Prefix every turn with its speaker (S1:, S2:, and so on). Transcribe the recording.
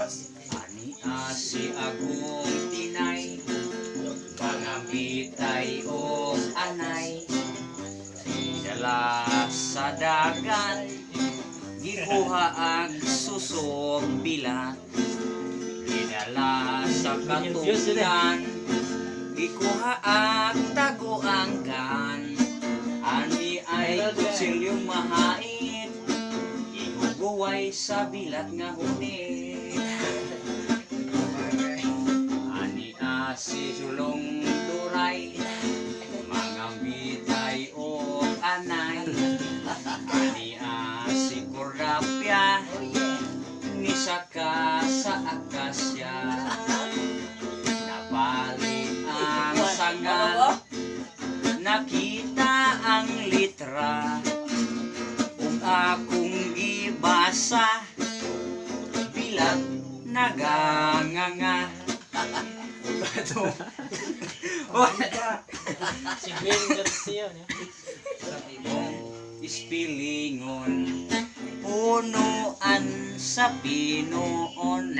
S1: Ani si Agong Tinay, pangambitay og anay. Dala sa dagat, gikuha ang susog bilat. Gidala sa katunggan, gikuha ang taguanggan. Ani ay kutsilyong mahait, iguguway sa bilat nga hunit. Ani si Sulong Duray, mangambitay og anay. Ani si Kordapya, nisaka sa akasya. Nabali ang sanga, nakita ang litra. Ug akong gibasa, bilat naganganga.
S2: Si Gwen Garcia, no?
S1: Ispilingon, punuan sa pinuon.